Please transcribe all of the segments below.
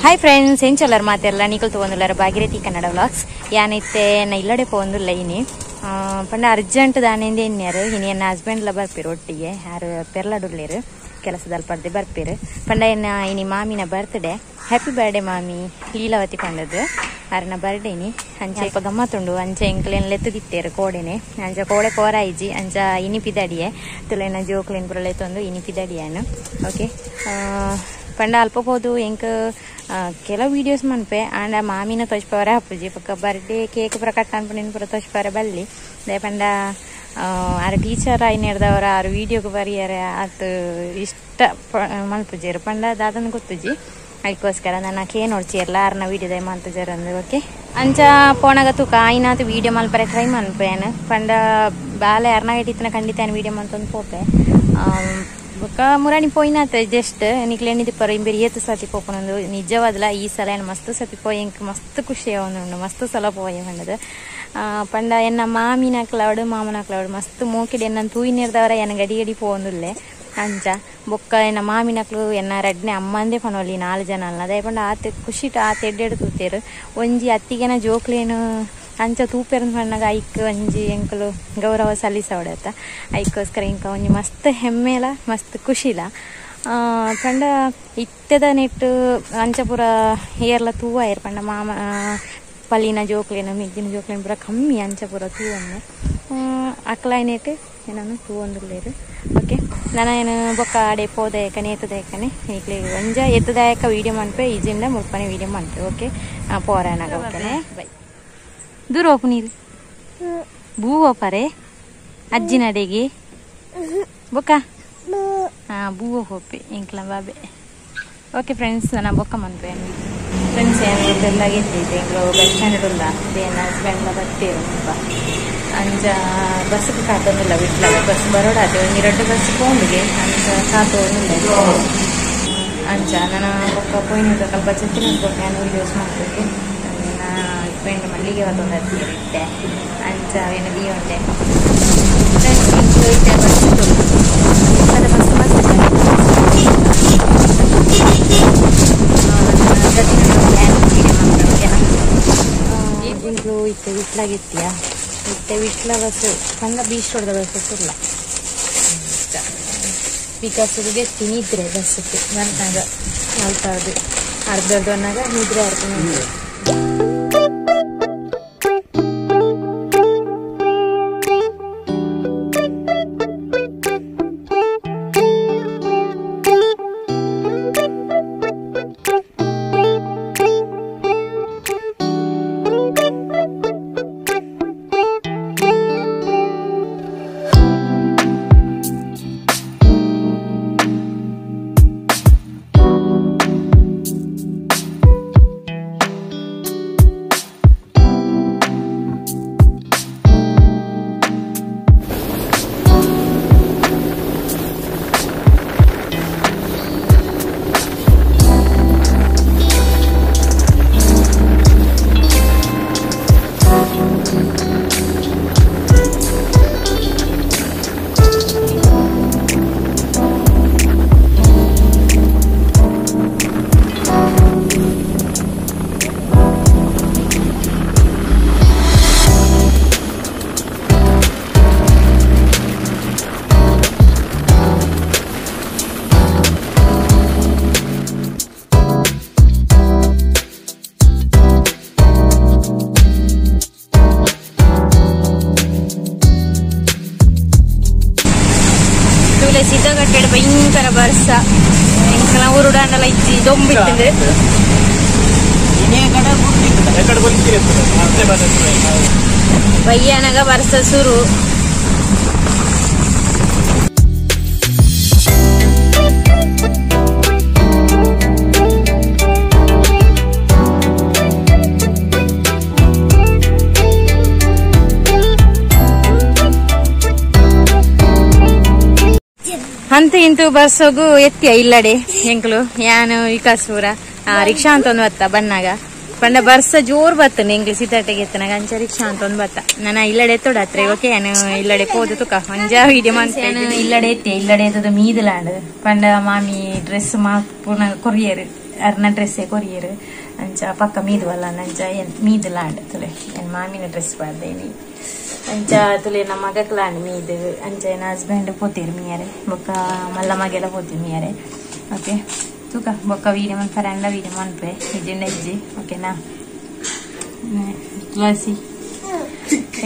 Hi friends, ಎಂಚಲ್ಲರ್ ಮಾತೆಲ್ಲ ನಿಕಲ್ ತಗೊಂಡುಲ್ಲಾರ Bhagirathi Kannada vlogs. ಯಾನೈತೆ ನಾ ಇಲ್ಲಡೆ ಪೋಂದುಲ್ಲ ಇನಿ ಪಂಡ ಅರ್ಜೆಂಟ್ ದಾನೆಂದು ಎನ್ಯಾರು ಇನಿ ಎನ್ನ ಹಸ್ಬೆಂಡ್ಲ ಬರ್ಪಿರು ಒಟ್ಟಿಗೆ ಯಾರು ಪೆರ್ಲಡುಲ್ಲೇರು ಕೆಲಸದಲ್ಲಿ ಪಡ್ದೆ ಬರ್ಪಿರು. ಪಂಡ ಎನ್ನ ಇನಿ ಮಾಮಿನ ಬರ್ತ್ಡೇ, ಹ್ಯಾಪಿ ಬರ್ಡೇ ಮಾಮಿ ಲೀಲಾವತಿ ಪಂಡದು ಅರನ ಬರ್ಡೇ ಇನಿ. ಅಂಚ ಅಲ್ಪ ಗಮ್ಮತ್ತುಂಡು ಅಂಚ ಎಂಕ್ಲೇನ್ ಲೆತ್ತದಿತ್ತೇರು ಕೋಡೆನೆ ಅಂಚ ಕೋಡೆ ಪೋರಾಯಿಜಿ ಅಂಚ ಇನಿ ಪಿದಡಿಯೆ ತುಲೇನ ಜೋಕ್ಲೇನ್ ಪುರ ಲೆತ್ತೊಂದು ಇನಿ ಪಿದಡಿಯಾನು. ಓಕೆ ಪಂಡ ಅಲ್ಪ ಪೋದು ಎಂಕ್ ಕೆಲವು ವೀಡಿಯೋಸ್ ಮನ್ಪೆ ಆಂಡ ಮಾಮಿನ ತೋಚ್ಪವರೆ ಅಪ್ಪುಜಿ ಪಕ್ಕ ಬರ್ಡೇ ಕೇಕ್ ಪುರ ಕಟ್ ಅನ್ಪುನಿನ ಪುರ ತೋಚ್ಪವರೆ ಬಲ್ಲಿ they ಪಂಡ ಆರು ಟೀಚರ್ ಆಯ್ನೇರ್ದವರ ಆರು ವೀಡಿಯೋಗೆ ಬರಿಯರೆ ಆತು ಇಷ್ಟ ಮಲ್ಪುಜೇರು ಪಂಡ ದಾದನ ಗೊತ್ತುಜಿ. ಅದಕ್ಕೋಸ್ಕರ ನಾನು ಕೇ ನೋಡ್ಚಿರಲ್ಲ ಆರ್ನ ವೀಡಿಯೋದ ಮಂತುಜಾರ ಅಂದು. ಓಕೆ ಅಂಚ ಪೋಣಗ ತೂಕ ಆಯ್ನಾತು ವೀಡಿಯೋ ಮಲ್ಪರೆ ಟ್ರೈ ಮನ್ಪೇನು ಪಂಡ ಬಾಲೆ ಅರ್ನ ಇಟ್ಟಿತ್ತನ ಖಂಡಿತ ವೀಡಿಯೋ ಮಂತೊಂದು ಪೋಪೆ ಬೊಕ್ಕ ಮುರಾಣಿ ಪೋಯಿನಾತ ಜಸ್ಟ್ ನಿಕ್ಲೇನಿದಿ ಪರ ಇಂಬೇರಿ ಏತು ಸತಿ ಪೋಪನೊಂದು ನಿಜವಾದಲ ಈ ಸಲ ಏನು ಮಸ್ತ್ ಸತಿ ಪೋಯಿ ಎಂಕ್ ಮಸ್ತ್ ಖುಷಿ ಆವೊಂದುಂಡು ಮಸ್ತ್ ಸಲ ಪೋಯೆ ಪಂಡದು. ಪಂಡ ಎನ್ನ ಮಾಮಿನಕ್ಲವಡು ಮಾಮನಕ್ಲವಡು ಮಸ್ತ್ ಮೋಕಿಡ್ ಎನ್ನ ತೂಯಿನಿರ್ದವರ ಎನ್ನ ಗಡಿ ಗಡಿ ಪೋವೊಂದುಲ್ಲೆ ಅಂಚ ಬೊಕ್ಕ ಎನ್ನ ಮಾಮಿನಕ್ಲು ಎನ್ನ ರಡ್ನೆ ಅಮ್ಮಂದೇ ಪನೊಲಿ 4 ಜನ ಅಲ್ಲ ಅದೇ ಪಂಡ ಆತ ಖುಷಿಟ್ ಆತ ಎಡ್ಡೆಡ್ ತೂತೇರು ಒಂಜಿ ಅತ್ತಿಗೆನ ಜೋಕ್ಲೇನು ಅಂಚ ತೂಪೆರಂದು ಪಣ್ಣಗ ಐಕ್ ಒಂಜಿ ಎಂಕಲು ಗೌರವ ಸಲ್ಲಿಸವಡತ್ತ. ಐಕ್ಕೋಸ್ಕರ ಇಂಕ ಒಂಜಿ ಮಸ್ತ್ ಹೆಮ್ಮೆಲ ಮಸ್ತ್ ಖುಷಿಲ. ಪಂಡ ಇತ್ತೆದ ನೆಟ್ಟು ಅಂಚ ಪೂರ ಏರ್ಲ ತೂವಾಯರ್ ಪಂಡ ಮಾಮ ಪಲ್ಲಿನ ಜೋಕ್ಲೇನು ಮಿಗ್ಗಿನ ಜೋಕ್ಲೇನು ಪೂರ ಕಮ್ಮಿ ಅಂಚ ಪೂರ ತೂವೊಂದು ಅಕ್ಲಾಯ್ನೇಟ್ ಏನನ್ನು ತೂವೊಂದುಲ್ಲೇರು. ಓಕೆ ನಾನು ಏನು ಬೊಕ್ಕ ಆಡೆ ಪೋದಯಕನೆ ಎತ್ತದಯಕನೆ ಈಗಲೇ ಒಂಜ ಎತ್ತದಾಯಕ ವೀಡಿಯೋ ಮನ್ಪೆ ಈಜಿಂದ ಮುಲ್ಪನೆ ವೀಡಿಯೋ ಮನ್ಪೆ. ಓಕೆ ಪೋರಾನಾಗ ಓಕೆನೆ ಬೈ. ದೂರ ಹೋಗು ನೀರು ಬೂ ಹೋಪರೆ ಅಜ್ಜಿನಡೆಗೆ ಬೊಕ್ಕ ಹಾಂ ಬೂ ಹೋಪೆ ಇಂಕ್ಲ ಬಾಬೆ. ಓಕೆ ಫ್ರೆಂಡ್ಸ್ ನಾನು ಬೊಕ್ಕ ಮನ್ಪೆ. ಫ್ರೆಂಡ್ಸ್ ಏನು ಬೆಲ್ಲಾಗಿದ್ದಿದ್ದೆ ಎಂಕ್ಲು ಬಸ್ ಸ್ಟ್ಯಾಂಡ್ ಉಲ್ಲ ಏನು ಹಸ್ಬೆಂಡ್ಲ ಬತ್ತೀರು ಮುಲ್ಪ ಅಂಚ ಬಸ್ಗೆ ಕಾತೊಂದಿಲ್ಲ ವಿಟ್ಲ ಬಸ್ ಬರೋಡಾತೆ ಒಂಜಿ ರಡ್ಡು ಬಸ್ ಪೋಂಡಿಗೆ ಅಂಚ ಕಾತೊಂದಿಲ್ಲ ಅಂಚ ನಾನು ಬೊಕ್ಕ ಪೋಯಿನ ಕಲ್ಪ ಚೆತ್ತಿನ ಬೊಕ್ಕ ನಾನು ವೀಡಿಯೋಸ್ ಮಾಡಬೇಕು. ಹಸ್ಬೆಂಡ್ ಮಲ್ಲಿಗೆ ಹೊತ್ತೊಂದು ಇಟ್ಟೆ ಅಂಚ ಏನು ದೀಯುಂಡೆ. ಫ್ರೆಂಡ್ಸ್ ಇಂಕ್ಲು ಇಟ್ಟೆ ಬಸ್ ಬಸ್ ಮಸ್ತ್ ಇಂಕ್ಲು ಇತ್ತೆ ವಿಟ್ಲಾಗಿತ್ತೀಯ ಇತ್ತೆ ವಿಟ್ಲ ಬಸ್ ಪಂಡ ಬೀಚ್ ರೋಡ್ದ ಬಸ್ ಇಲ್ಲ ವಿಕಾಸಗೆ ತಿನ್ನಿದ್ರೆ ಬಸ್ಸಕ್ಕೆ ಬರ್ತಾಗ ಅಲ್ತಾರ್ದು ಅರ್ಧ ಅರ್ಧ ಅನ್ನಾಗ ನಿದ್ರೆ ಅರ್ಧ. ಸಿದ್ಧಗಟ್ಟೆ ಭಯಂಕರ ಬರ್ಸ ಎಂಕಲ ಊರುಡಾಂಡಲ ಇಜ್ಜಿ ದೊಂಬಿತ್ತಂದ್ರೆ ಬಯ್ಯನಗ ಬರ್ಸ ಸುರು. ಅಂತೂ ಇಂತೂ ಬಸ್ಸೋಗು ಎತ್ತಿಯ ಇಲ್ಲಡೆ ಎಂಕ್ಲು ಯಾನು ವಿಕಾಸೂರ ರಿಕ್ಷಾ ಅಂತ ಒಂದು ಬತ್ತ ಬನ್ನಾಗ ಪಂಡ ಬರ್ಸ ಜೋರ್ ಬತ್ತನೆ ಎಂಕ್ಲು ಸಿದ್ಧಾಟೆಗೆ ಎತ್ತನಾಗ ಅಂಚ ರಿಕ್ಷಾ ಅಂತ ಒಂದು ಬತ್ತ ನಾನು ಇಲ್ಲಡೆ ಎತ್ತೋಡ ಹತ್ರ. ಓಕೆ ನಾನು ಇಲ್ಲಡೆ ಪೋದು ತುಕ ಒಂಜ ವೀಡಿಯೋ ಮಾಡ್ತೇನೆ. ಇಲ್ಲಡೆ ಎತ್ತೆ ಇಲ್ಲಡೆ ಎತ್ತದ ಮೀದಲಾಂಡ್ ಪಂಡ ಮಾಮಿ ಡ್ರೆಸ್ ಮಾಪುನ ಕೊರಿಯರ್ ಅರ್ನ ಡ್ರೆಸ್ಸೇ ಕೊರಿಯರು ಅಂಚ ಪಕ್ಕ ಮೀದುವಲ್ಲ ನಂಚ ಮೀದುಲಾಂಡ್ ತುಲೆ ಎನ್ ಮಾಮಿನ ಡ್ರೆಸ್ ಪಾಡ್ದೇನಿ ಅಂಚ ತುಲೆ ನಮ್ಮ ಮಗಕ್ಲಾಂಡ್ ಮೀದು ಅಂಚ ಎನ್ನ ಹಸ್ಬೆಂಡ್ ಪೋತೇರು ಮೀಯರೆ ಬೊಕ್ಕ ಮಲ್ಲ ಮಗೆಲ್ಲ ಪೋತೀರಿ ಮೀಯರೆ ಓಕೆ ತೂಕ ಬೊಕ್ಕ ವೀಡಿಯೋ ಮನ್ಪರೆ ಅಂಡ ವೀಡಿಯೋ ಮನ್ಪೆ ಇಜ್ಜಿಂಡ ಇಜ್ಜಿ ಓಕೆನಾ ತುಳಸಿ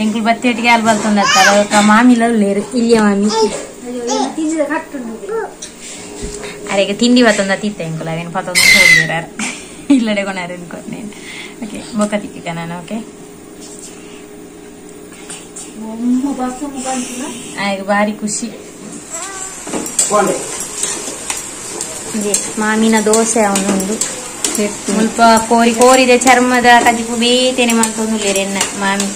ಎಂಕುಲು ಬತ್ತೆಟ್ಟಿಗೆ ಅಲ್ಲಿ ಬಲ್ತೊಂದತ್ತಾರೆ ఒక ಮಾಮಿಲ లేరు ಇಲ್ಲಿಯ ಮಾಮಿ ಅರೆಗೆ ತಿಂಡಿ ಬತ್ತೊಂದ ತಿತ್ತ ಎಂಕುಲು ಅವೇನು ಪತ್ತೊಂದು ಹೋಗಿರಾರ ಇಲ್ಲಡೆ ಕೊನಾರ ಅನ್ಕೊನೇನು ಓಕೆ ಬೊಕ್ಕ ತಿಕ್ಕ ನಾನು ಓಕೆ ಆಗ ಭಾರಿ ಖುಷಿ ಮಾಮಿನ ದೋಸೆ ಅವನೊಂದು ಮುಲ್ಪ ಕೋರಿ ಕೋರಿದೆ ಚರ್ಮದ ಕಜಿಪು ಬೇತೇನೆ ಮಂತೊಂದು ಎನ್ನ ಮಾಮಿ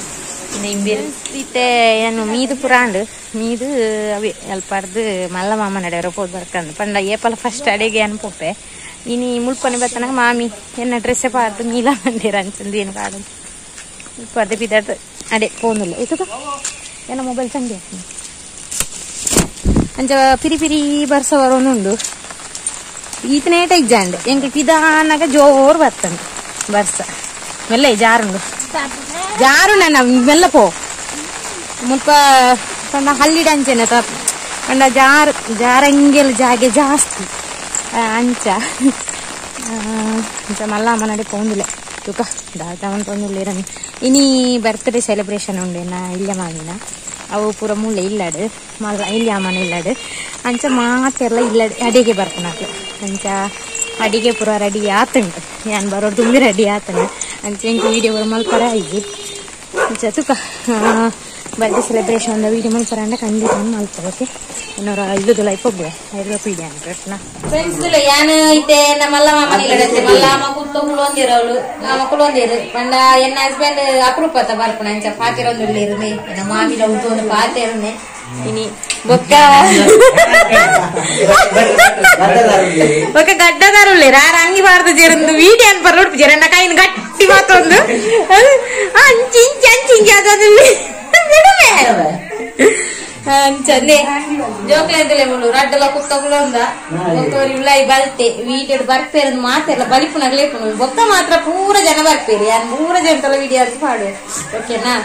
ಇತ್ತೆ ಏನು ಮೀದು ಪುರಾಂಡ್ ಮೀದು ಅವೇ ಅಲ್ಪಾರ್ದು ಮಲ್ಲ ಮಾಮ ನಡೆಯರೋ ಪೋದು ಬರ್ಕಂದು ಪಂಡ ಏಪಲ ಫಸ್ಟ್ ಅಡೆಗೆ ಅನ್ಪೋಪೆ ಇನಿ ಮುಲ್ಪನೆ ಬತ್ತನಾಗ ಮಾಮಿ ಎನ್ನ ಡ್ರೆಸ್ ಪಾರ್ದು ಮೀಲ ಮಂದಿರ ಅಂಚಂದು ಏನು ಕಾಡು ಮುಲ್ಪರ್ದು ಬಿದಾರ್ದು ಅಡೆ ಪೋನುಲ್ಲ ಇತ್ತದ ಏನ ಮೊಬೈಲ್ ಚಂಡಿ ಅಂಚ ಪಿರಿ ಪಿರಿ ಬರ್ಸ ಬರೋನುಂಡು ಈತನೇಟ ಇಜ್ಜಾಂಡ್ ಎಂಕ್ ಪಿದಾನಾಗ ಜೋರು ಬರ್ತಂಡು ಬರ್ಸ ಮೆಲ್ಲ ಜಾರುಂಡು ಜಾರು ನನ್ನ ಮೆಲ್ಲ ಪೋ ಮುಲ್ಪ ಪಂಡ ಹಲ್ಲಿಡ ಅಂಚೆನೆ ಪಂಡ ಜಾರ್ ಜಾರಂಗೆಲ್ ಜಾಗೆ ಜಾಸ್ತಿ ಅಂಚ ಅಂಚ ಮಲ್ಲ ಅಮ್ಮನಡೆ ಪೋಂದಿಲ್ಲ ತುಕ ದಾದಾವನ್ ಪೋಂದಿಲ್ಲ ಇನಿ ಬರ್ತ್ಡೇ ಸೆಲೆಬ್ರೇಷನ್ ಉಂಡೆ ನಾ ಇಲ್ಲ ಮಾಮಿನ ಅವು ಪೂರ ಮುಳ್ಳೆ ಇಲ್ಲಡು ಮಲ್ಲ ಇಲ್ಲಿ ಅಮ್ಮನ ಇಲ್ಲಡು ಅಂಚ ಮಾತೆಲ್ಲ ಇಲ್ಲ ಅಡಿಗೆ ಬರ್ಪುನಕ್ಲು ಅಂಚ ಅಡಿಗೆ ಪೂರ ರೆಡಿ ಆತುಂಟು ಯಾನ್ ಬರೋರು ತುಂಬಿ ರೆಡಿ ಆತುಂಡು ಅಂಚ ಎಂಕ್ ವೀಡಿಯೋ ಪೂರ ಮಲ್ಪರ ಆಯ್ತು ಅಂಚ ತುಕ ಬರ್ತ್ಡೇ ಸೆಲೆಬ್ರೇಷನ್ ವೀಡಿಯೋ ಮಲ್ಪರ ಅಂಡ ಖಂಡಿತ ಮಲ್ಪ ಓಕೆ ಇನ್ನೊರ ಇಲ್ಲದು ಲೈಫ್ ಹೋಗ್ಬೆ ಐದು ಪೀಡಿ ಅಂತ ಫ್ರೆಂಡ್ಸ್ ಯಾನ್ ಇತ್ತೆ ಮಲ್ಲ ಮಾಮನ ಇಲ್ಲಡತ್ತೆ ಮಲ್ಲ ಅಮ್ಮ ಕುತ್ತೊ ಕುಲೊಂದಿರವಳು ಮಾಮ ಕುಲೊಂದಿರು ಪಂಡ ಎನ್ನ ಹಸ್ಬೆಂಡ್ ಅಪರೂಪತ್ತ ಬರ್ಪುಣ ಅಂಚ ಪಾತಿರೊಂದು ಇರುನೆ ಎನ್ನ ಮಾಮಿಲ ಉಂಟು ಪಾತಿರುನೆ ಇನಿ ಬೊಕ್ಕ ಬೊಕ್ಕ ಗಡ್ಡದಾರುಳ್ಳೆ ರಾರ ಅಂಗಿ ಬಾರ್ದು ಜೇರಂದು ವೀಡಿಯೋ ಅನ್ಪರ್ ನೋಡ್ಪು ಜೇರನ್ನ ಕೈನ ಗಟ್ಟಿ ಮಾತೊಂದು ಅಂಚಿ ಇಂಚಿ ಅಂಚಿ ಇಂಚಿ ಅದೊಂದು ಬಿಡುವೆ ಅಂಚನೆ ಜೋಕ್ಲೆಂತಲೇ ಮುಳು ರಡ್ಡಲ ಕುತ್ತಗುಲೊಂದ ಬೊಕ್ಕವರಿ ಉಳ್ಳಾಯಿ ಬಲ್ತೆ ವೀಡಿಯೋ ಬರ್ಪೇರು ಮಾತೆಲ್ಲ ಬಲಿಪುನಗಲೇ ಪುನ ಬೊಕ್ಕ ಮಾತ್ರ ಪೂರ ಜನ ಬರ್ಪೇರಿ ಯಾನ್ ಪೂರ ಜನ ತಲ ವೀಡಿಯೋ ಅಂತ ಪಾಡುವೆ ಓಕೆನಾ.